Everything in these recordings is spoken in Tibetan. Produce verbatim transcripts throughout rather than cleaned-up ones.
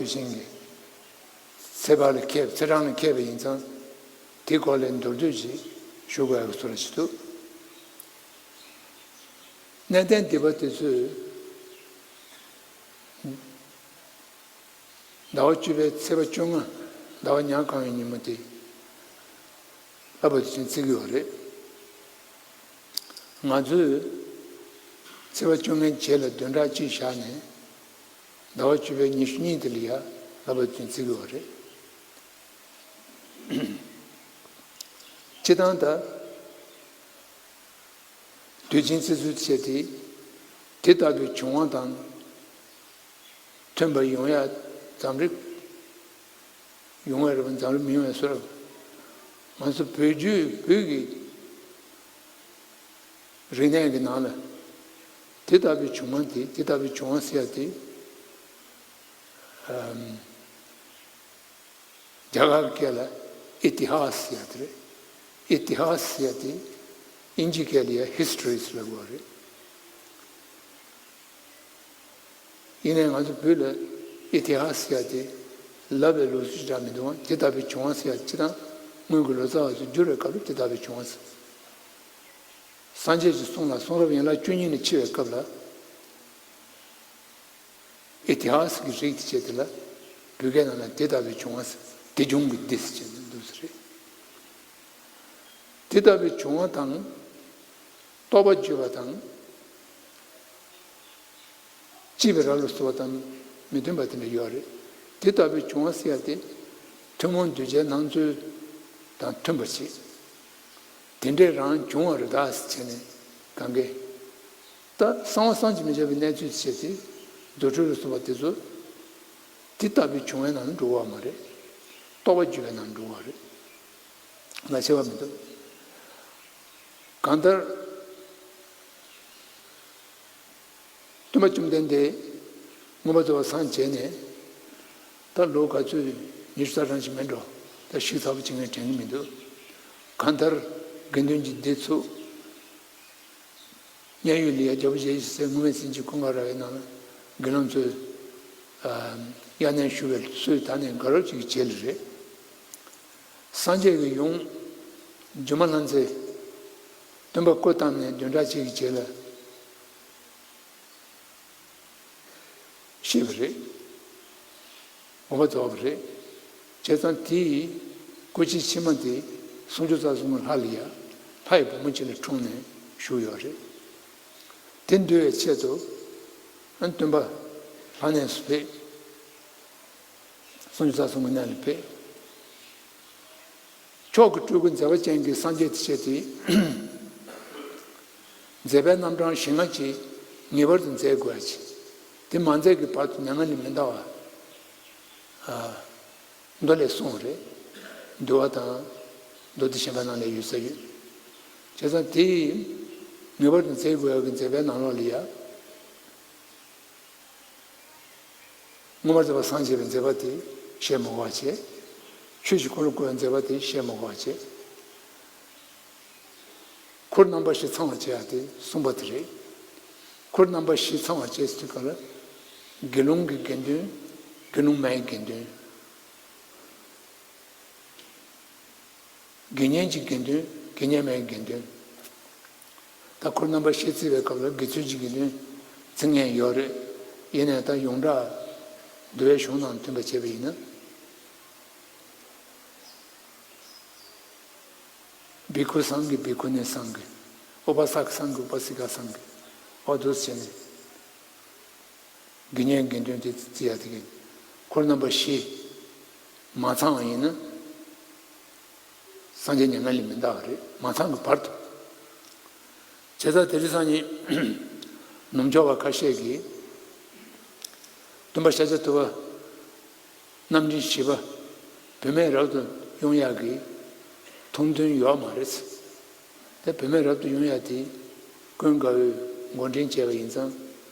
དུས་ཆེན་གྱི་ཚེས་པ་ལ་ཁེལ། ཚེས་གྲངས་ལ་ཁེལ་བ་ཡིན་ཙང་། དེའི་སྐོར་ལ་མདོར་བསྡུས་ཅིག་ཞུ་དགོས་ཡག་བཟོ་འདྲ་ཞིག་འདུག། གནས་བརྟན་སྡེ་པ་དེ་ཚོས་ཟླ་བ་བཅུ་པའི་ཚེས་པ་བཅོ་ལྔ། ཟླ་བ་ཉ་གང་བའི་ཉིན་མོ་དེ་བསླབ་པ་དུས་ཆེན་བརྩི་གི་ཡོད་རེད། ང་ཚོས་ཚེས་པ་བཅོ་ལྔའི་རྗེས་ལ་བདུན་ཕྲག་གཅིག་བཞག་ནས། ཟླ་བ་བཅུ་པའི་ཉི་ཤུ་གཉིས་དེ་ལ་ཡ་བསླབ་པ་དུས་ཆེན་བརྩི་གི་ཡོད་རེད། སྤྱིར་བཏང་ད་དུས་ཆེན་བརྩི་ཚུལ་བྱས་ཏེ། དེ་ལྟ་བུའི་བྱུང་བ་དང་མཐུན་པ་ཡོང་ཡ། འཛམ་རིག་ཡོང་བའི་རེད་པ། འཛམ་རིག་མི་ཡོང་བའི་བཟོ་འདྲ། ང་ཚོ་བོད་བརྒྱུད་བོད་ཀྱི་རིག་གནས་ཀྱི་ནང་ལ་དེ་ལྟ་བུའི་བྱུང་བ་དེ། དེ་ལྟ་བུའི་བྱུང་བ་ཟེར་ཡ་དེ། ཨམ། རྒྱ་གར་སྐད་ལ་ཨི་ཏི་ཧཱ་སི་ཟེར་ཡ་དེ་རེད། ཨི་ཏི་ཧཱ་སི་ཟེར་ཡ་དེ་དབྱིན་ཇི་སྐད་ལ་ཡ་ཧི་སི་ཊོ་རི་ཟེར་བ་རེད། ཡིན་ནའི་ང་ཚོ་བོད་ལ་ཨི་ཏི་ཧཱ་སི་ཟེར་ཡ་དེ་ལབ་པའི་ལུགས་སྲོལ་ཞེ་དྲག་མི་འདུག། དེ་ལྟ་བུའི་བྱུང་བ་ཟེར་ཡ་སྤྱིར་བཏང་སྔོན་གྱི་ལོ་ཙཱ་བ་ཚོས་བསྒྱུར་བའི་སྐབས་ལ་དེ་ལྟ་བུའི་བྱུང་བ་ཟེར། སངས་རྒྱས་ཀྱི་གསུང་ལ་གསུང་རབ་ཡན་ལག་བཅུ་གཉིས་ནས་ཕྱེ་བའི་སྐབས་ལ། ཨི་ཏི་ཧཱ་སི་གི་རིགས་དེ་བྱས་དེ་ལ་བོད་སྐད་ནང་ལ་དེ་ལྟ་བུའི་བྱུང་བ་ཟེར། དེ་བྱུང་གི་དེ་ཟེར་བྱས་ནས་འདུག་ཟེར་རེད། དེ་ལྟ་བུའི་བྱུང་བ་དང་། རྟོགས་པ་བརྗོད་པ་དང་། སྐྱེས་པའི་རབས་ལ་སོགས་པ་དང་མི་མཐུན་པ་དེ་འདྲ་ཡོད་རེད། དེ་ལྟ་བུའི་བྱུང་བ་ཟེར་ཡ་དེ་ཐུན་མོང་གདུལ་བྱའི་སྣང་ཚུལ་དང་མཐུན་པ་ཞིག། དེ་འདྲས་རང་བྱུང་བ་རེད་ད་ཟེར་བྱས་ནས་གང་གས། ད་གསང་བ་བསམ་གྱིས་མི་ཁྱབ་པའི་གནས་ཚུལ་བྱས་ཏེ། རྫུ་འཕྲུལ་ལ་སོགས་པ་དེ་ཚོ་དེ་ལྟ་བུའི་བྱུང་བའི་ནང་ལ་འགྲོ་བ་མ་རེད། རྟོགས་པ་བརྗོད་པའི་ནང་འགྲོ་བ་རེད། ལ་ཕྱེ་བ་མི་འདུག། གང་ལྟར། སྟོན་པ་བཅོམ་ལྡན་འདས་མངོན་པར་རྫོགས་པར་སངས་རྒྱས་ནས་ད་ལོ་ག་ཚོད། ཉི་ཤུ་རྩ་གྲངས་ཤིག་མིན་འགྲོ། ད་ཞིབ་ཚགས་པོ་བྱེད་མཁན་དྲན་གྱི་མི་འདུག། གང་ལྟར་དགེ་འདུན་གྱི་སྡེ་ཚོ། མཉན་ཡོད་ལ་ཡ་རྒྱལ་པོ་ཞེ་ཡི་ཟེར་སྔོན་མའི་ཚིག་གཅིག་ཀུན་དགའ་ར་བའི་ནང་ལ་དགེ་སློང་ཚོས་དབྱར་གནས་ཞུ་བའི་སྲོལ་དར་ནས་དགའ་རབ་ཅིག་གི་རྗེས་ལ་རེད། སངས་རྒྱས་ཀྱིས་ཡུམ་སྒྱུ་མ་ལྷ་མཛེས་སྟོན་པ་སྐུ་བལྟམས་ནས་བདུན་ཕྲག་གཅིག་གི་རྗེས་ལ་ཤེས་པ་རེད། ངོ་མ་རྫོགས་པ་རེད། བྱས་ཙང་དེའི་སྐུ་ཕྱྭ་ཕྱི་མ་དེ་སུམ་ཅུ་རྩ་གསུམ་ལྷ་ལ་ཡ་ལྷ་ཡི་བུ་མོ་ཅིག་ལ་འཁྲུངས་ནས་བཞུགས་ཡོད་རེད། དེ་འདུལ་བའི་ཆེད་དུ་ཨ་སྟོན་པ་ལྷ་གནས་སུ་ཕེབས། སུམ་ཅུ་རྩ་གསུམ་གྱི་གནས་ལ་ཕེབས། མཆོག་གི་སྤྲུལ་སྐུ་མཛད་པ་ཅན་གྱི་སངས་རྒྱས་དེ་བྱས་ཏེ། མཛད་པའི་རྣམ་གྲངས་བཞི་ལྔ་ཅིག་ངེས་པར་དུ་མཛད་དགོས་ཡ་ཅིག། དེ་མ་མཛད་ཀྱི་བར་དུ་མྱ་ངན་ལས་མི་འདའ་བ། ཨ། མདོ་ལས་གསུངས་རེད། འདུལ་བ་དང་མདོ་སྡེ་གཞན་པ་ནང་ལ་ཡོད་ས་ཡོད། བྱས་ཙང་དེ་ངེས་པར་དུ་མཛད་དགོས་ཡ་གི་མཛད་པའི་ནང་ལོགས་ལ་ཡ། མངོན་པར་རྫོགས་པར་སངས་རྒྱས་པའི་མཛད་པ་དེ་བཤད་མི་དགོས་པ་བྱས། ཆོས་ཀྱི་འཁོར་ལོ་བསྐོར་བའི་མཛད་པ་དེ་བཤད་མི་དགོས་པ་བྱས། འཁོར་རྣམ་པ་བཞི་ཚང་བར་བྱེད་ཡ་དེ་གསུངས་པ་དེ་རེད། འཁོར་རྣམ་པ་བཞི་ཚང་བར་བྱེད་ཟེར་དུས་སྐབས་ལ། དགེ་སློང་གི་དགེ་འདུན། དགེ་སློང་མའི་དགེ་འདུན། དགེ་བསྙེན་གྱི་དགེ་འདུན། དགེ་བསྙེན་མའི་དགེ་འདུན། ད་འཁོར་རྣམ་པ་བཞི་བརྩི་བའི་སྐབས་ལ་དགེ་ཚུལ་གྱི་དགེ་འདུན་བརྩི་མཁན་ཡོད་རེད། ཡིན་ནའི་ད་ཡོངས་གྲགས་འདུལ་བའི་གཞུང་དང་མཐུན་པ་བྱས་པ་ཡིན་ན། བྷི་ཁུ་སང་གི། བྷི་ཁུ་ནི་སང་གི། ཨུ་པ་ས་ཀ་སང་གི། ཨུ་པ་སི་ཀ་སང་གི། འོ་འདུག་བྱས་ནས། དགེ་བསྙེན་དགེ་འདུན་དེ་བརྩི་ཡ་དེ་གི། འཁོར་རྣམ་པ་བཞི་མ་ཚང་བ་ཡིན་ན། སངས་རྒྱས་མྱ་ངན་ལས་མི་འདའ་བ་རེད། མ་ཚང་གི་བར་དུ། བྱས་ཙང་དེ་རིང་སང་ཉིན་ནུབ་ཕྱོགས་པ་ཁ་ཤས་ཀྱིས་སྟོན་པ་ཤཱཀྱ་ཐུབ་པ་རྣམ་འདྲེན་བཞི་པ་བུད་མེད་རབ་ཏུ་དབྱུང་ཡག་གི་ཐུགས་འདུན་ཡོད་མ་རེད། དེ་བུད་མེད་རབ་ཏུ་དབྱུང་ཡག་དེ་ཀུན་དགའ་བོས་འགོ་འདྲེན་བྱས་པ་ཡིན་ཙང་།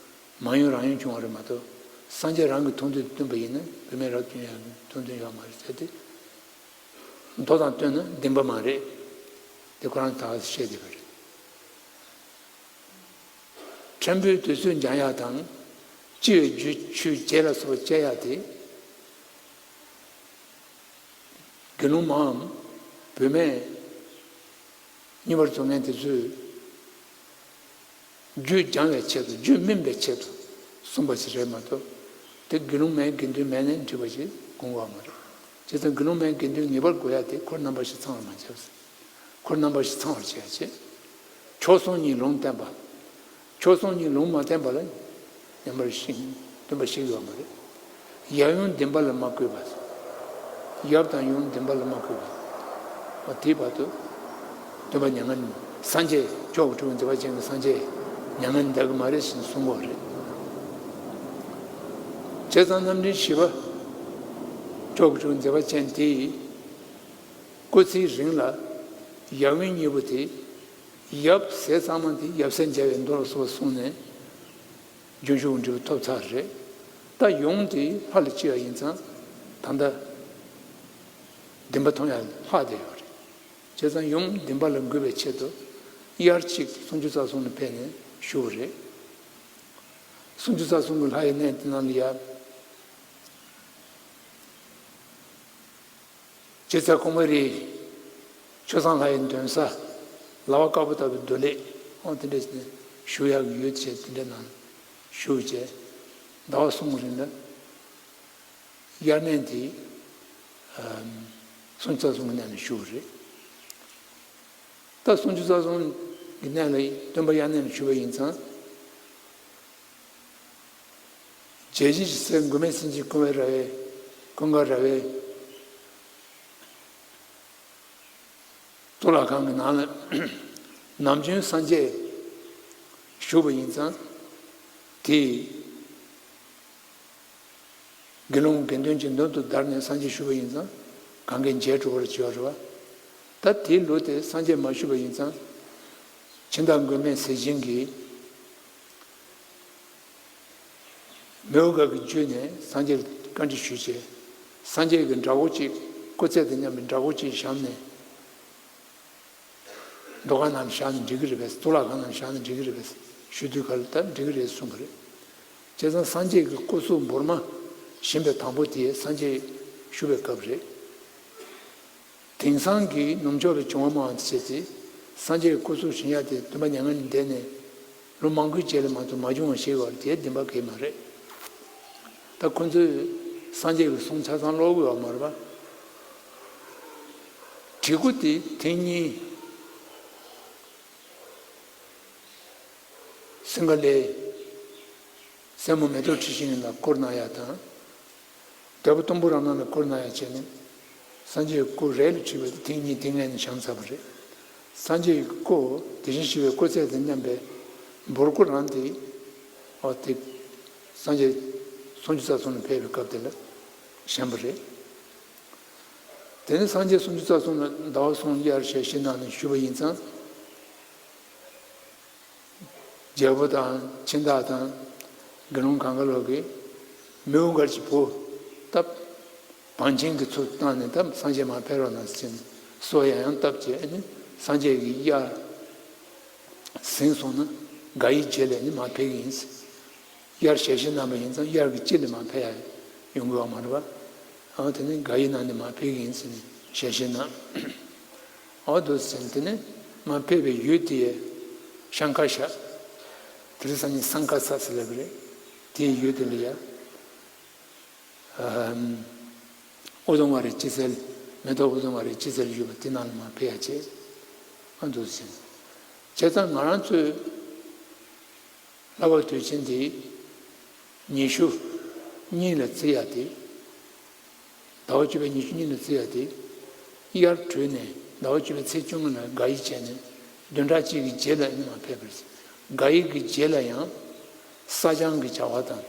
མ་དབྱུང་རང་དབྱུང་བྱུང་བ་རེད་མ་གཏོགས། སངས་རྒྱས་རང་གི་ཐུགས་འདུན་བསྟུན་པ་ཡིན་ན་བུད་མེད་རབ་ཏུ་དབྱུང་ཡག་གི་ཐུགས་འདུན་ཡོད་མ་རེད་ཟེར་ཏེ། མདོ་དང་བསྟུན་ན་བདེན་པ་མ་རེད། དེ་ཁོ་རང་ད་བཤད་བསྡད་པ་རེད། ཕྲན་བུའི་དུས་ཚོད་འགྱངས་ཡག་དང་། སྤྱི་བའི་རྒྱུ་ཆོས་བརྗེད་ལ་སོགས་བཅད་ཡག་དེ། དགེ་སློང་མའམ་བུད་མེད་གཉིས་པར་རྫོགས་མཁན་དེ་ཚོས་རྒྱུད་སྦྱང་བའི་ཆེད་དུ། རྒྱུད་སྨིན་པའི་ཆེད་དུ་གསུངས་པ་ཞིག་རེད་མ་གཏོགས། དེ་དགེ་སློང་མའི་དགེ་འདུན་མེད་ནས་འགྲིག་པ་ཞིག་དགོངས་པ་མ་རེད། བྱས་ཙང་དགེ་སློང་མའི་དགེ་འདུན་ངེས་པར་དགོས་ཡ་དེ་འཁོར་རྣམ་པ་བཞི་ཚང་བར་མ་བྱས། འཁོར་རྣམ་པ་བཞི་ཚང་བར་བྱེད་ཡ་བྱེད། མཆོག་ཟུང་གཉིས་ལུང་བསྟན་པ། མཆོག་ཟུང་གཉིས་ལུང་མ་བསྟན་པ་ལ་ཉམས་པར་ཤེས། སྟོན་པ་ཞིག་ཡོད་མ་རེད། ཡབ་ཡུམ་བདེན་པ་ལ་མ་གུས་པ། ཡབ་དང་ཡུམ་བདེན་པ་ལ་མ་གུས་པ། འོ་དེའི་བར་དུ་སྟོན་པ་མྱ་ངན། སངས་རྒྱས་མཆོག་གི་གྲུབ་པའི་མཛད་པ་ཅན་གྱི་སངས་རྒྱས་མྱ་ངན་འདའ་གི་མ་རེད་ཟེར་གསུང་གི་ཡོད་རེད། བྱས་ཙང་རྣམ་འདྲེན་བཞི་པ་མཆོག་གི་གྲུབ་པའི་མཛད་པ་ཅན་དེའི་སྐུ་ཚེའི་རིང་ལ་ཡབ་ཡུམ་གཉིས་པོ་དེ། ཡབ་ཟས་གཙང་མ་དེ་ཡབ་སྲས་མཇལ་བའི་མདོ་ལ་སོགས་པ་གསུངས་ནས་རྒྱུན་ཞུགས་འབྲས་བུ་ཐོབ་ཚར་རེད། ད་ཡུམ་དེ་ལྷ་ལ་སྐྱེ་བ་ཡིན་ཙང་ད་ལྟ་བདེན་པ་མཐོང་ཡ་ལྷག་བསྡད་ཡོད་རེད། བྱས་ཙང་ཡུམ་བདེན་པ་ལ་འགོད་པའི་ཆེད་དུ་དབྱར་གཅིག་སུམ་ཅུ་རྩ་གསུམ་ལ་ཕེབས་ནས་བཞུགས་པ་རེད། སུམ་ཅུ་རྩ་གསུམ་གྱི་ལྷ་ཡི་གནས་དེ་ནང་ལ་ཡ། རྗེ་ཚེ་གོང་མ་རི། ཆོས་བཟང་ལྷ་ཡི་འདོན་ས། ལྭ་བ་དཀར་པོ་ལྟ་བུའི་རྡོ་ལེབ། འོ་དེ་འདྲ་ཞིག་ནས་བཞུགས་ཡག་གི་ཡུལ་བྱས་དེ་འདྲ་ནང་བཞུགས་བྱས། ཟླ་བ་གསུམ་གྱི་རིང་ལ་དབྱར་གནས་དེ་སུམ་ཅུ་རྩ་གསུམ་གྱི་གནས་ལ་བཞུགས་རེད། ད་སུམ་ཅུ་རྩ་གསུམ་གྱི་གནས་ལ་སྟོན་པ་དབྱར་གནས་ལ་བཞུགས་པ་ཡིན་ཙང་། བྱས་རྗེས་ཀྱི་སྲས་མགོན་མེད་ཟས་སྦྱིན་ཀུན་དགའ་ར་བའི། ཀུན་དགའ་ར་བའི་གཙུག་ལག་ཁང་གི་ནང་ལ་ནམ་རྒྱུན་སངས་རྒྱས་བཞུགས་པ་ཡིན་ཙང་། དེས་དགེ་སློང་དགེ་འདུན་གྱི་མདུན་དུ་བདར་ནས་སངས་རྒྱས་བཞུགས་པ་ཡིན་ཙང་གང་གས་མཇལ་འགྲོ་བར་བྱེད་པ་རེད་བ། ད་དེའི་ལུགས་དེ་སངས་རྒྱས་མ་བཞུགས་པ་ཡིན་ཙང་། ཕྱི་ཟླ་མགོན་མེད་ཟས་སྦྱིན་གྱིས། མོའུ་འགལ་གྱི་བརྒྱུད་ནས་སངས་རྒྱས་ལ་བཀའ་འདྲི་ཞུས་བྱས། སངས་རྒྱས་ཀྱི་འདྲ་བོ་ཅིག་སྐུ་ཚད་དང་མཉམ་པའི་འདྲ་བོ་ཅིག་བཞག་ནས། མདོ་ཁང་ནང་བཞག་ན་འགྲིག་གི་རེད་པས། གཙུག་ལག་ཁང་ནང་བཞག་ན་འགྲིག་གི་རེད་པས་ཞུ་དུས་ག་ལ་ད་འགྲིག་གི་རེད་གསུང་གི་རེད། བྱས་ཙང་སངས་རྒྱས་ཀྱི་སྐུ་གཟུགས་འབུར་མ་བཞེངས་པའི་དང་པོ་དེ་སངས་རྒྱས་བཞུགས་པའི་སྐབས་རེད། དེང་སང་གི་ནུབ་ཕྱོགས་པའི་བྱུང་བ་སྨྲ་བ་འདི་བྱས་ཏེ། སངས་རྒྱས་སྐུ་གཟུགས་བཞེངས་ཡ་དེ་སྟོན་པ་མྱ་ངན་ལས་འདས་ནས་ལོ་མང་པོའི་རྗེས་ལ་མ་གཏོགས་མ་བྱུང་བ་ཞིག་ཡོད་རེད། དེ་བདེན་པ་གང་ཡང་མ་རེད། ད་ཁོ་ཚོས་སངས་རྒྱས་ཀྱི་གསུང་ཆ་ཚང་ཀློག་གི་ཡོད་མ་རེད་པ། བྲིས་སྐུ་དེ་ཐེངས་གཉིས། སིང་ག་ལའི་སྲས་མོ་མེ་ཏོག་ཁྲི་བཞེངས་ལ་བསྐུར་གནང་ཡ་དང་། རྒྱལ་པོ་སྟོང་པོ་རང་ནང་ལ་བསྐུར་གནང་ཡ་བྱས་ནས། སངས་རྒྱས་སྐུ་རས་ལ་བྲིས་པ་དེ་ཐེངས་གཉིས་དེ་ངས་ནས་བཞེངས་ཚར་བ་རེད། སངས་རྒྱས་ཀྱི་སྐུ་དེ་བཞིན་གཤེགས་པའི་སྐུ་ཚད་དང་མཉམ་པའི་འབུར་སྐུ་རང་དེ། འོ་དེ། སངས་རྒྱས་སུམ་ཅུ་རྩ་གསུམ་ལ་ཕེབས་པའི་སྐབས་དེ་ལ་བཞེངས་པ་རེད། དེ་ནས་སངས་རྒྱས་སུམ་ཅུ་རྩ་གསུམ་ལ་ཟླ་བ་གསུམ་དབྱར་ཞལ་བཞེས་གནང་ནས་བཞུགས་པ་ཡིན་ཙང་། རྒྱལ་པོ་དང་ཁྱིམ་བདག་དང་དགེ་སློང་གང་ག་ལོག་གིས་མོའུ་འགལ་གྱི་བུ་བཏབ། བང་ཆེན་གྱི་ཚུལ་བཏང་ནས་བཏབ། སངས་རྒྱས་མར་ཕེབས་རོགས་གནང་ཟེར་ནས་སོ་ཡང་ཡང་བཏབ་བྱས་ནས་སངས་རྒྱས་ཀྱི་དབྱར་ཟིན་སོང་ན་དགའ་བའི་རྗེས་ལ་ནི་མར་ཕེབས་ཀྱི་ཡིན་ཟེར། དབྱར་ཞལ་བཞེས་གནང་བ་ཡིན་ཙང་དབྱར་གྱི་དཀྱིལ་ལ་མར་ཕེབས་ཡ་ཡོང་གི་ཡོད་མ་རེད་པ། ཨ་དེ་ནས་དགའ་བའི་ནང་ནས་མར་ཕེབས་ཀྱི་ཡིན་ཟེར་ནས་ཞལ་བཞེས་གནང་། ཨ་འདུག་ཟེར་ནས་དེ་ནས་མར་ཕེབས་པའི་ཡུལ་དེ་ཤང་ཀ་ཤ། དེ་རིང་སང་ཉིན་སང་ཀ་ས་ཟེར་ལབ་ཀྱི་རེད། དེའི་ཡུལ་དེ་ལ་ཡ། ཨ་ཨུ་དུམ་ཝ་རའི་སྐྱེད་ཚལ། མེ་ཏོག་ཨུ་དུམ་ཝ་རའི་སྐྱེད་ཚལ་ཡོད་པ་དེ་ནང་ལ་མར་ཕེབས་ཡ་བྱས། ཨ་འདུག་ཟེར། བྱས་ཙང་ང་རང་ཚོའི་ལྷག་པ་དུས་ཆེན་འདི་ཉི་ཤུ་གཉིས་ལ་བརྩི་ཡ་དེ། ཟླ་བ་བཅུ་པའི་ཉི་ཤུ་གཉིས་ལ་བརྩི་ཡ་དེ། དབྱར་གྲོལ་ནས་ཟླ་བ་བཅུ་པའི་ཚེས་བཅོ་ལྔ་ལ་དགའ་བའི་བྱས་ནས་བདུན་ཕྲག་གཅིག་གི་རྗེས་ལ་ནི་མར་ཕེབས་པར་བརྩི། དགའ་བའི་གི་རྗེས་ལ་ཡང་བསགས་སྦྱང་གི་བྱ་བ་དང་།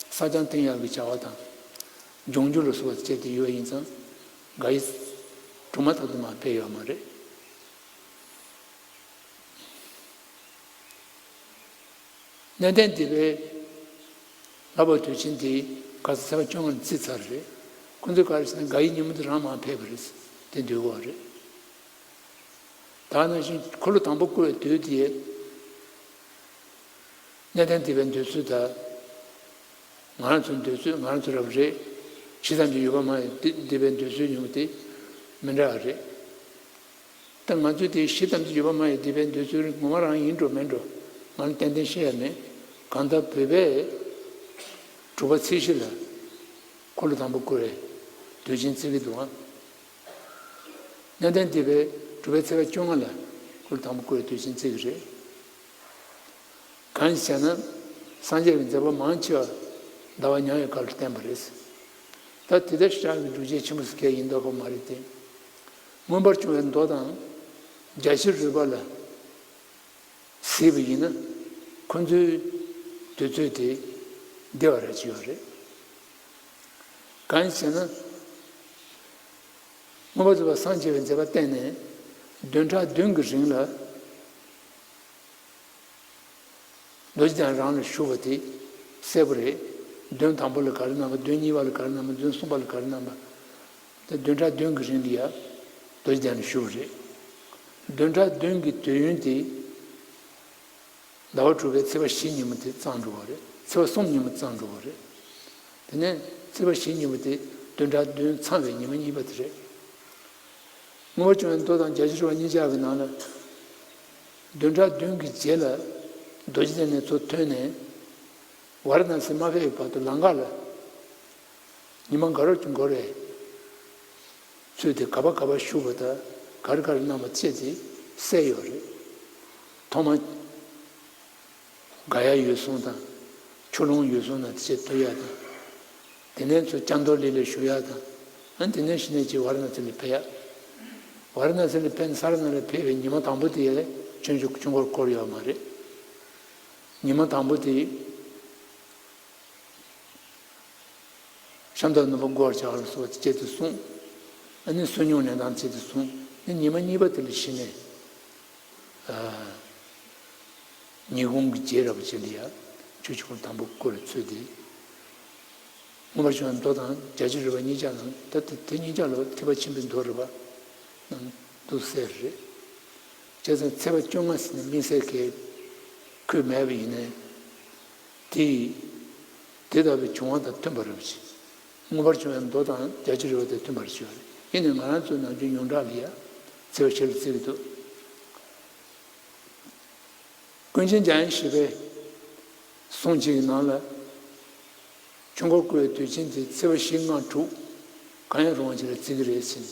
བསགས་སྦྱང་བསྟེན་ཡག་གི་བྱ་བ་དང་། སྦྱོང་རྒྱུ་ལ་སོགས་པ་བྱས་ཏེ་ཡོད་པ་ཡིན་ཙང་། དགའ་བའི་གྲོལ་མ་ཐག་ཏུ་མར་ཕེབས་ཡོད་མ་རེད། གནས་བརྟན་སྡེ་པའི་ལྷག་པ་དུས་ཆེན་དེ་ག་ས་ཚེས་པ་བཅོ་ལྔ་ལ་བརྩིས་ཚར་རེད། ཁོ་ཚོས་ག་རེ་ཟེར་ན་དགའ་བའི་ཉིན་མོ་དེ་རང་མར་ཕེབས་པ་རེད། དེ་འདོད་ཀྱི་ཡོད་རེད། ད་ནང་བཞིན་འཁོར་ལོ་དང་པོ་བསྐོར་བའི་དུས་དེ། གནས་བརྟན་སྡེ་པའི་འདོད་ཚུལ་དང་། ང་རང་ཚོའི་འདོད་ཚུལ། ང་རང་ཚོ་རབ་རེད། ཇི་ཙམ་གྱི་ཡོད་པ་མ་ཡིན་ཏེ་སྡེ་པའི་འདོད་ཚུལ་ཉུང་སྟེ། མི་འདྲ་བ་རེད། ད་ང་ཚོས་དེ་ཞི་དམ་གྱི་ཡོད་པ་མ་ཡིན་པའི་འདོད་ཚུལ་ངོ་མ་རང་ཡིན་འགྲོ་མིན་འགྲོ་ང་ལ་ཏན་ཏན་ཤེས་ཡ་མེད། གང་ལྟར་བོད་པས་དྲུག་པ་ཚེས་བཞི་ལ་འཁོར་ལོ་དང་པོ་བསྐོར་བའི་དུས་ཆེན་བརྩི་གི་འདུག་ཨང་། གནས་བརྟན་སྡེ་པས་དྲུག་པའི་ཚེས་པ་བཅོ་ལྔ་ལ་འཁོར་ལོ་དང་པོ་བསྐོར་བའི་དུས་ཆེན་བརྩི་གི་རེད། གང་ཞེ་ན། སངས་རྒྱས་ཀྱི་མཛད་པ་མང་ཆེ་བ་ཟླ་བ་ཉ་ཡོད་སྐབས་ལ་བསྟན་པ་རེད། ད་དེ་ལྟར་ཤར་གྱི་སྒྲུབ་བྱེད་ཆེན་པོ་ཟེར་མཁན་ཡིན་མདོག་ཁ་མ་རེད་དེ། མངོན་པར་བྱུང་བའི་མདོ་དང་རྒྱ་ཆེར་རོལ་པ་ལ་གཟིགས་པ་ཡིན་ན་ཁོ་ཚོའི་དུས་ཚོད་དེ་འདི་བ་ར་ཅི་ཡོད་རེད། གང་ཞེ་ན། མངོན་པར་རྫོགས་པར་སངས་རྒྱས་པའི་མཛད་པ་བསྟན་ནས་བདུན་ཕྲག་བདུན་གྱི་རིང་ལ། རྡོ་རྗེ་གདན་རང་ལ་བཞུགས་པ་དེ་གསལ་པོ་རེད། བདུན་དང་པོ་ལ་ག་རེ་གནང་བ། བདུན་གཉིས་པ་ལ་ག་རེ་གནང་བ། བདུན་གསུམ་པ་ལ་ག་རེ་གནང་བ། དེ་བདུན་ཕྲག་བདུན་གྱི་རིང་ལ་ཡ་རྡོ་རྗེ་གདན་ལ་བཞུགས་པ་རེད། བདུན་ཕྲག་བདུན་གྱི་དུས་ཡུན་དེ་ཟླ་བ་དྲུག་པའི་ཚེས་པ་བཞི་ཉིན་མོ་དེ་ཙམ་འགྲོ་བ་རེད། ཚེས་པ་གསུམ་ཉིན་མོ་ཙམ་འགྲོ་བ་རེད། དེ་ནས་ཚེས་པ་བཞི་ཉིན་མོ་དེ་བདུན་ཕྲག་བདུན་ཚང་བའི་ཉི་མ་གཉིས་པ་དེ་རེད། མངོན་པར་བྱུང་བའི་མདོ་དང་རྒྱ་ཆེར་རོལ་པ་གཉིས་ཆར་གྱི་ནང་ལ། བདུན་ཕྲག་བདུན་གྱི་རྗེས་ལ་རྡོ་རྗེ་གདན་ནས་ཚུར་ཐོན་ནས་ཝཱ་ར་ཎ་སི་མ་ཕེབས་པའི་བར་དུ་ལམ་ཁ་ལ་ཉི་མ་འགའ་རབ་ཀྱི་འགོར་བའི་ཚུལ་དེ་ག་པར་ག་པར་བཞུགས་པ་དང་ག་རེ་ག་རེ་གནང་བ་བཅས་དེ་གསལ་ཡོད་རེད། ཐོག་མ། དགའ་ཡ་ཡོད་སོང་དང་། ཆུ་ཀླུང་ཡོད་སོང་ན་དེ་ཆེད་ཐུག་ཡ་དང་། དེ་ནས་ཚུར་སྐྱབས་མདོ་གླིང་ལ་བཞུགས་ཡ་དང་། ཨ་དེ་ནས་གཞི་ནས་ཀྱི་ཝཱ་ར་ཎ་སི་ལ་ཕེབས་ཡ། ཝཱ་ར་ཎ་སི་ལ་ཕེབས་ནས་ས་ར་ནང་ལ་ཕེབས་པའི་ཉི་མ་དང་པོ་དེ་ཡ་ཆོས་འབྱུང་ཆོས་འཁོར་བསྐོར་ཡོད་མ་རེད། ཉི་མ་དང་པོ་དེ། ཤམ་ཐབས་ནུབ་པ་བསྐོར་བྱ་བ་ལ་སོགས་པ་དེ་བྱེད་དུ་གསུངས། ཨ་ནི་བསོད་སྙོམས་ལེན་སྟངས་བྱེད་དུ་གསུངས། ཨ་ནི་ཉི་མ་གཉིས་པ་དེ་ལ་གཞི་ནས། ཨ། ཉིན་གུང་གི་རྗེས་རབ་བྱེད་ལ་ཡ། ཆོས་འཁོར་དང་པོ་བསྐོར་བའི་ཚུལ་དེ། མངོན་པར་བྱུང་བའི་མདོ་དང་རྒྱ་ཆེར་རོལ་པ་གཉིས་ཆར་ནང་ད་དེ་དེ་གཉིས་ཆར་ལ་ཐེག་པ་ཆེན་པོའི་མདོ་རེད་པ། ནང་དུ་གསལ་རེད། བྱས་ཙང་ཚེས་པ་བཅོ་ལྔ་ཟེར་ནས་དམིགས་བསལ་གྱི་འཁོད་མེད་པ་ཡིན་ནའི། དེ་ཡིས་དེ་ལྟ་བུའི་བྱུང་བ་དང་མཐུན་པར་བྱེད། མངོན་པར་བྱུང་བའི་མདོ་དང་རྒྱ་ཆེར་རོལ་པ་དང་མཐུན་པར་བྱེད་པ་རེད། ཡིན་ནའི་ང་རང་ཚོའི་ནམ་རྒྱུན་ཉུང་དྲགས་ལ་ཡ་ཚེས་པ་བཞི་ལ་བརྩི་གི་འདུག་ཀུན་མཁྱེན་འཇམ་དབྱངས་བཞི་པའི་གསུང་གཅིག་གི་ནང་ལ། ཆོས་འཁོར་བསྐོར་བའི་དུས་ཆེན་དེ་ཚེས་པ་བཞི་ལྔ་དྲུག་གང་ཡང་རུང་བ་ཅིག་ལ་བརྩི་གི་རེད་ཟེར།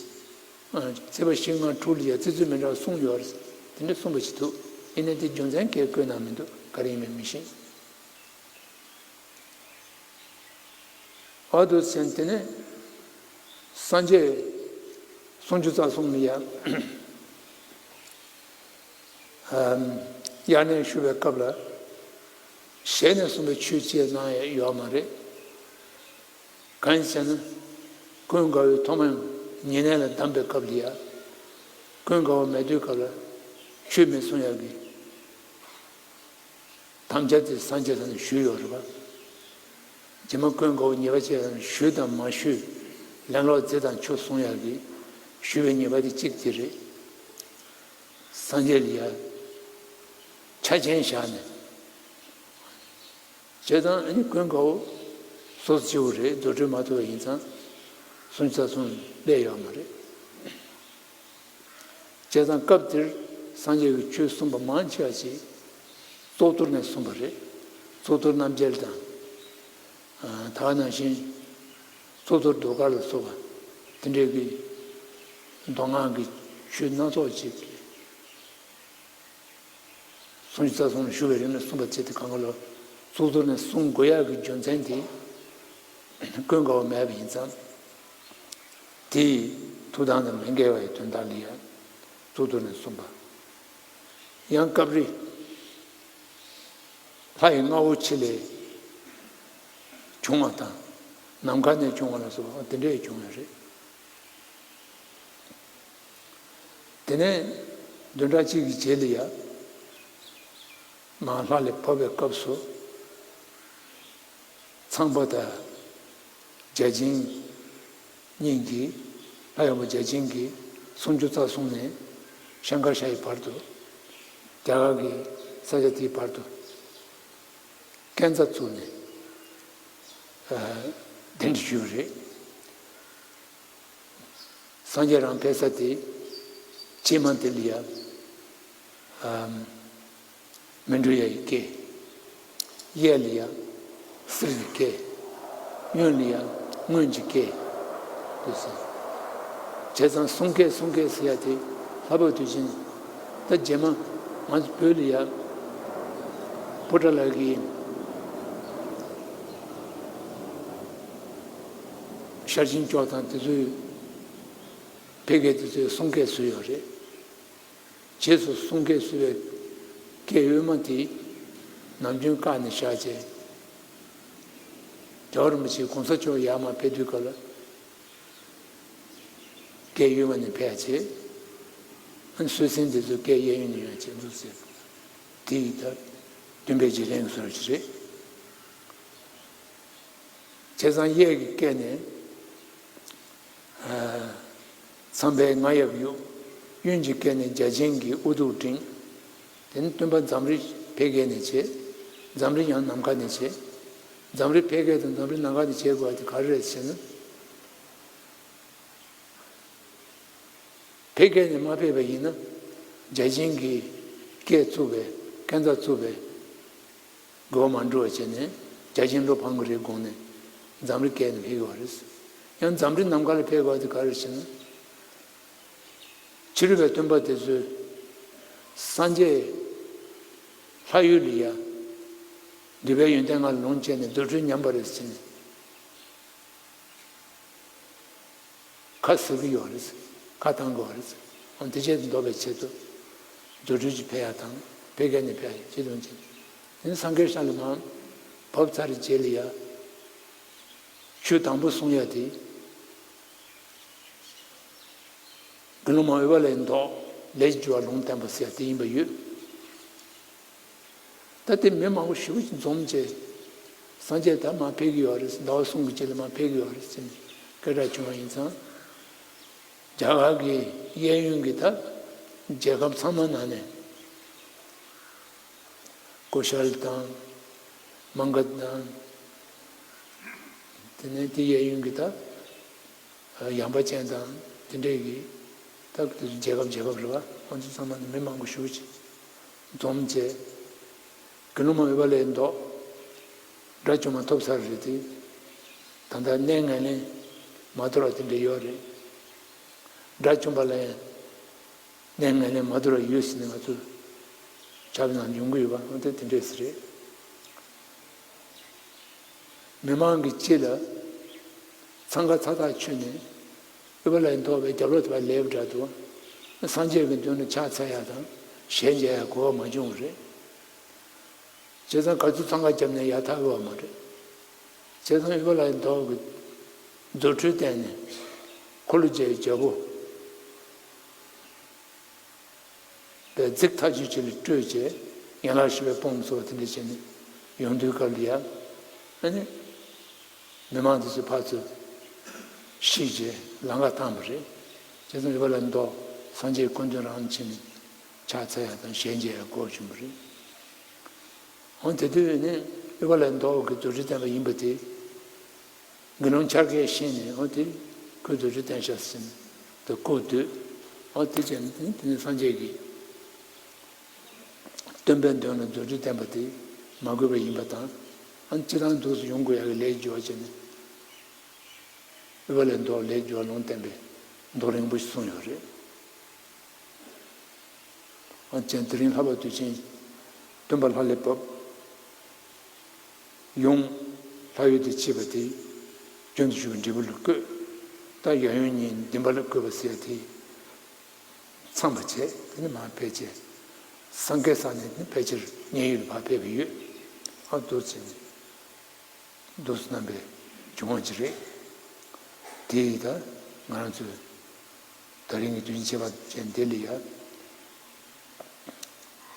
ཨ། ཚེས་པ་བཞི་ལྔ་དྲུག་ལ་ཡ་བརྩི་ཚུལ་མི་འདྲ་བ་གསུངས་ཡོད་རེད། དེ་འདྲ་གསུངས་པ་ཞིག་འདུག་ཡིན་ནའི་དེ་རྒྱུ་མཚན་གང་ཡང་བཀོད་གནང་མི་འདུག་ག་རེ་ཡིན་མིན་མི་ཤེས། འོ་དེ་ཚེ་དེ་ནས་སངས་རྒྱས་སུམ་ཅུ་རྩ་གསུམ་ལ་ཡ། ཨམ། དབྱར་གནས་ཞུ་བའི་སྐབས་ལ་ཞལ་ནས་གསུངས་པའི་ཆོས་ཅིག་གནང་ཡ་ཡོད་མ་རེད། གང་ཡིན་ཟེར་ན། ཀུན་དགའ་བོས་ཐོག་མར་ཉེ་གནས་ལ་གདམས་པའི་སྐབས་ལ་ཡ། ཀུན་དགའ་བོ་མེད་དུས་སྐབས་ལ་ཆོས་མི་གསུང་ཡ་གི་དམ་བཅའ་དེ་སངས་རྒྱས་ལ་ནི་ཞུས་ཡོད་རེད་པ། རྗེ་མ་ཀུན་དགའ་བོ་ཉེས་པ་བཅས་ལ་ནི་ཞུས་དང་མ་ཞུས། ལན་ལོག་མཛད་དང་ཆོས་གསུང་ཡག་གི་ཞུས་པའི་ཉེས་པ་དེ་གཅིག་དེ་རེད། སངས་རྒྱས་ལ་ཡ་ཆ་ཆེན་བཞག་ནས། བྱས་ཙང་ཨ་ནི་ཀུན་དགའ་བོ་སོ་སོ་སྐྱེ་བོ་རེད། རྫུ་འཕྲུལ་མ་ཐོབ་པ་ཡིན་ཙང་སུམ་ཅུ་རྩ་གསུམ་སླེབས་ཡོད་མ་རེད། བྱས་ཙང་སྐབས་དེར་སངས་རྒྱས་ཀྱིས་ཆོས་གསུངས་པ་མང་ཆེ་བ་ཞིག་གཙུག་ཏོར་ནས་གསུངས་པ་རེད། གཙུག་ཏོར་རྣམ་རྒྱལ་དང་། ཨ། ད་ག་ནང་བཞིན་གཙུག་ཏོར་ཟློས་གར་ལ་སོགས་པ་དེ་འདྲའི་གི་མདོ་སྔགས་ཀྱི་ཆོས་སྣ་ཚོགས་ཅིག་སུམ་ཅུ་རྩ་གསུམ་ཞུ་བའི་རིང་ལ་གསུངས་པ་བྱས་ཏེ་གང་ག་ལ་གཙུག་ཏོར་ནས་གསུང་དགོས་ཡག་གི་རྒྱུ་མཚན་དེ་ཀུན་དགའ་བོ་མེད་པ་ཡིན་ཙང་། དེའི་ཐུགས་དམ་དང་མི་འགལ་བའི་དོན་དག་ལ་ཡང་གཙུག་ཏོར་ནས་གསུངས་པ། ཡང་སྐབས་རེ་ལྷ་ཡི་རྔ་བོ་ཆེ་ལས་བྱུང་བ་དང་། ནམ་མཁའ་ནས་བྱུང་བ་ལ་སོགས་པ་དེ་འདྲ་ཡང་བྱུང་བ་རེད། དེ་ནས་བདུན་ཕྲག་གཅིག་གི་རྗེས་ལ་ཡ། མར་ལྷ་ལས་བབས་པའི་སྐབས་སུ། ཚངས་པ་དང་བརྒྱ་བྱིན་གཉིས་ཀྱིས། ལྷ་ཡི་དབང་པོ་བརྒྱ་བྱིན་གྱིས་སུམ་ཅུ་རྩ་གསུམ་ནས་ཤང་ཀར་ཤ་ཡི་བར་དུ། རྒྱ་གར་གྱི་ས་ཆ་དེའི་བར་དུ་སྐས་འཛེག་བཙུགས་ནས། ཨ། གདན་འདྲེན་ཞུས་པ་རེད། ས་ སངས་རྒྱས་རང་ཕེབས་ས་དེ་ཕྱི་མ་དེ་ལ་ཡ། མི་འགྲོ་ཡ་ཡི་སྐད། གཡས་ལ་ཡ། གསེར་གྱི་སྐད། གཡོན་ལ་ཡ། སྔོན་གྱི་སྐད། དེ་ཟེར། བྱས་ཙང་གསུང་སྐད་གསུང་སྐད་ཟེར་ཡ་དེ་ལྷག་པར་དུ་ཕྱིན། ད་རྗེས་མ་ང་ཚོ་བོད་ལ་ཡ། པོ་ཏཱ་ལ་གི་ཤར་ཕྱིན་སྐྱོགས་དང་དེ་ཚོའི་ཕལ་སྐད་དེ་ཚོའི་གསུང་སྐད་བཟོས་ཡོད་རེད། རྗེས་སུ་གསུང་སྐད་བཟོས་པའི་སྐད་དབུ་མ་དེ་ནམ་རྒྱུན་བཀག་ནས་བཞག་བྱས། རྒྱལ་བ་རིན་པོ་ཆེ་གོང་ས་མཆོག་ཡར་མར་ཕེབས་དུས་སྐབས་ལ་སྐད་དབུ་མ་ནས་ཕེབས་བྱས། ཨ་ནི་སྲོལ་ཆེན་དེ་ཚོ་སྐད་གཡས་གཡོན་ནས་ཡོང་བྱས་འདུག་ཟེར། དེ་ཡི་ད་སྟོན་པའི་རྗེས་དྲན་གྱི་བཟོ་ཞིག་རེད། བྱས་ཙང་གཡས་ཀྱི་སྐད་ནས། ཚངས་པའི་རྔ་ཡབ་གཡུག་གཡོན་གྱི་སྐད་ནས་བརྒྱ་བྱིན་གྱིས་དབུ་གདུགས་བསྒྲེངས། དེ་ནི་སྟོན་པ་འཛམ་རི་ཕལ་སྐད་ནས་བྱས། འཛམ་རི་ཡང་ནམ་མཁའ་ནས་བྱས། འཛམ་རི་ཕལ་སྐད་དང་འཛམ་རི་ནམ་མཁའ་ནས་བྱས་དགོས་པ་དེ་ག་རེ་རེད་ཟེར་ན། ཕལ་སྐད་ནས་མ་ཕེབས་པ་ཡིན་ན། བརྒྱ་བྱིན་གྱིས་སྐད་བཙུགས་པའི་སྐད་མཛའ་བཙུགས་པའི། དགོས་པ་མ་འགྲོ་བ་བྱས་ནས་བརྒྱ་བྱིན་བློ་ཕམ་གྱི་རེད་དགོངས་ནས་འཛམ་རི་སྐད་ནས་ཕེབས་ཡོད་རེད། ཡང་འཛམ་རི་ནམ་མཁའ་ལ་ཕེབས་དགོས་དེ་ག་རེ་ཟེར་ན། ཕྱི་རོལ་པའི་སྟོན་པ་དེ་ཚོས་སངས་རྒྱས་ལྷ་ཡུལ་ལ་ཡ། འདུས་པའི་ཡོན་ཏན་ལྔ་ལ་ལོངས་སྤྱད་ནས་རྫུ་འཕྲུལ་ཉམས་པ་རེད་ཟེར་ནས། ཁ་ཟེར་གྱི་ཡོད་རེད། ཁ་བཏང་གི་ཡོད་རེད། འོན་དེ་བྱས་ཏེ་ལྡོག་པའི་ཆེད་དུ་རྫུ་འཕྲུལ་གྱིས་ཕེབས་ཡ་དང་ཕལ་སྐད་ནས་ཕེབས་ཡ་ཆེད་དུ་བྱས། དེ་ནི་སངས་རྒྱས་ཤར་ལ་མར་བབས་ཚར་རྗེས་ལ་ཡ། ཆོས་དང་པོ་གསུང་ཡ་དེ། དགེ་སློང་མ་ཨུཏྤ་ལའི་མདོག་ལས་ཀྱི་རྒྱུ་བ་ལུང་བསྟན་པ་ཟེར་ཡ་དེ་ཡིན་པ་ཡོད། ད་དེ་མི་མང་པོ་ཞེ་པོ་ཅིག་འཛོམས་བྱས། སངས་རྒྱས་ད་མར་ཕེབས་ཀྱི་ཡོད་རེད། ཟླ་བ་གསུམ་གྱི་རྗེས་ལ་མར་ཕེབས་ཀྱི་ཡོད་རེད་ཟེར་ནས་སྐད་གྲགས་བྱུང་བ་ཡིན་ཙང་། རྒྱ་གར་གྱི་གཡས་གཡོན་གྱི་ད་རྒྱལ་ཁབ་ཚང་མ་ནང་ནས་ཀོ་ཤལ་དང་མ་ག་དྷ་དང་། དེ་ནས་དེ་གཡས་གཡོན་གྱི་ད། ཡངས་པ་ཅན་དང་དེ་འདྲས་ཀྱི་ད་རྒྱལ་ཁབ་རྒྱལ་ཁབ་རེད་བ། ཁོང་ཚོ་ཚང་མ་ནི་མི་མང་པོ་ཞེ་པོ་ཅིག་འཛོམས་བྱས། དགེ་སློང་མ་ཨུཏྤ་ལའི་མདོག་དགྲ་བཅོམ་པ་ཐོབ་ཚར་རེད་དེ། ད་ལྟ་གནས་ངན་ལེན་མ་དོར་བ་དེ་འདྲས་ཡོད་རེད། དགྲ་བཅོམ་པ་ལ་ཡང་གནས་ངན་ལེན་མ་དོར་བ་ཡོད་ཟེར་ནས་ང་ཚོ་ཆབ་ནང་ཡོང་གི་ཡོད་པ་འོན་ཏེ་དེ་འདྲས་རེད། མི་མང་གི་དཀྱིལ་ལ་འཚང་ཁ་ཚ་ཐག་ཆོད་ནས་ཨུཏྤ་ལའི་མདོག་པའི་རྒྱབ་ལོགས་དེ་བ་ལེབ་འདྲ་འདུག་སངས་རྒྱས་ཀྱི་མདུན་ལ་ཕྱག་འཚལ་ཡ་དང་ཞལ་མཇལ་ཡ་གོ་བ་མ་བྱུང་བ་རེད། བྱས་ཙང་ག་ཚོད་འཚང་ཁ་བརྒྱབ་ནས་ཡར་ཐར་བ་མ་རེད། བྱས་ཙང་ཨུཏྤ་ལའི་མདོག་གི་རྫུ་འཕྲུལ་བསྟན་ནས་འཁོར་ལོས་སྒྱུར་བའི་རྒྱལ་པོ། པའི་རྫིག་ཐག་ཆོད་ཅིག་ལ་སྤྲོད་བྱས་ཡན་ལག་བཞི་པའི་དཔུང་ཚོགས་དེ་འདྲ་བྱས་ནས་ཡོང་དུས་སྐབས་ལ་ཡ། ཨ་ནི་མི་མང་དེ་ཚོ་ཕར་ཚུར་ཤེས་བྱས་ལམ་ཁ་བཏང་བ་རེད། བྱས་ཙང་ཨུཏྤ་ལའི་མདོག་སངས་རྒྱས་སྐུ་མདུན་རང་ཕྱིན་ནས་ཕྱག་འཚལ་ཡ་དང་ཞལ་མཇལ་ཡ་གོ་བྱུང་བ་རེད། འོན་ཏེ་དུས་ནི་ཨུཏྤ་ལའི་མདོག་གི་རྫུ་འཕྲུལ་བསྟན་པ་ཡིན་པ་དེ། དགེ་སློང་འཆར་ཀས་ཤེས་ནས་འོ་དེ་ཁོས་རྫུ་འཕྲུལ་བསྟན་ཤག་ཟེར་ནས་དེ་བཀུག་སྡོད། འོ་དེ་བྱས་ནས་དེ་ནས་སངས་རྒྱས་ཀྱི་སྟོན་པའི་མདུན་ལ་རྫུ་འཕྲུལ་བསྟན་པ་དེ་མ་གོས་པ་ཡིན་པ་དང་། ཨ་ནི་སྤྱིར་བཏང་འདུག་སེ་ཡོང་དགོས་ཡག་གི་ལས་སྦྱོར་བྱས་ནས་ཨུཏྤ་ལའི་མདོག་ལས་སྦྱོར་ལུང་བསྟན་པའི་མདོ་རིང་པོ་ཞིག་གསུངས་ཡོད་རེད། ཨ་ཅེ་དེ་རིང་ལྷག་པར་དུ་ཕྱིན། སྟོན་པ་ལྷ་ལས་བབས། ཡུམ་ལྷ་ཡུལ་དུ་མཆིས་པ་དེ། རྒྱུན་དུ་ཞུགས་པའི་འབྲས་བུ་ལ་བཀོད། ད་གཡས་གཡོན་གཉིས་འདུན་པ་ལ་བཀོད་པ་ཟེར་དེ། ཚང་བ་བྱས་དེ་ནི་མར་ཕེབས་བྱས། སངས་རྒྱས་ས་ནས་ནི་ཕལ་ཆེར་མཉན་ཡོད་ལ་མར་ཕེབས་པ་ཡོད། ཨ་འདུག་ཟེར་ནས། འདུག་སེ་རྣམ་པའི་བྱུང་བ་ཅིག་རེད། དེ་ཡིས་ད་ང་རང་ཚོས་ད་རིང་གི་དུས་ཆེན་ཁྱད་པར་ཅན་འདི་ལ་ཡ།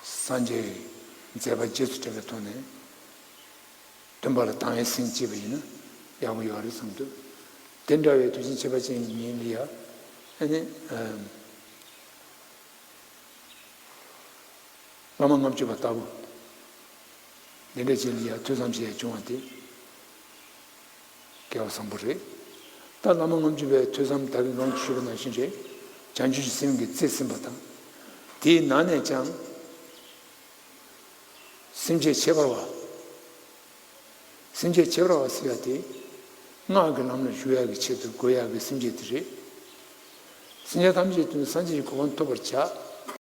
སངས་རྒྱས་མཛད་པ་རྗེས་སུ་དྲན་པའི་ཐོག་ནས་སྟོན་པ་ལ་དང་བའི་སེམས་བསྐྱེད་པ་ཡིན་ན་ཡག་པོ་ཡོད་རེད་བསམ་འདུག་དེ་འདྲ་བའི་དུས་ཆེན་ཁྱད་པར་ཅན་གྱི་ཉིན་ལ་ཡ། ཨ་ནི། བླ་མ་ལྔ་བཅུ་པ་ལྟ་བུ། འདི་འདྲ་ཅིག་ལ་ཡ་ཐོས་བསམ་བྱེད་ཡ་བྱུང་བ་དེ། སྐལ་བ་བཟང་པོ་རེད། ད་བླ་མ་ལྔ་བཅུ་པའི་ཐོས་བསམ་ད་གིན་གོང་དུ་ཞུས་པ་ནང་བཞིན་རེད། བྱང་ཆུབ་ཀྱི་སེམས་ཀྱིས་རྩིས་ཟིན་པ་དང་། དེའི་ནང་ནས་ཀྱང་། སེམས་བསྐྱེད་ཁྱད་པར་བ། སེམས་བསྐྱེད་ཁྱད་པར་བ་ཟེར་ཡ་དེ། སྔགས་ཀྱི་ལམ་ལ་ཞུགས་ཡག་གི་ཆེད་དུ་དགོས་ཡག་གི་སེམས་བསྐྱེད་དེ་རེད། སེམས་ཅན་ཐམས་ཅད་དོན་དུ་སངས་རྒྱས་ཀྱི་གོ་འཕང་ཐོབ་པར་བྱ།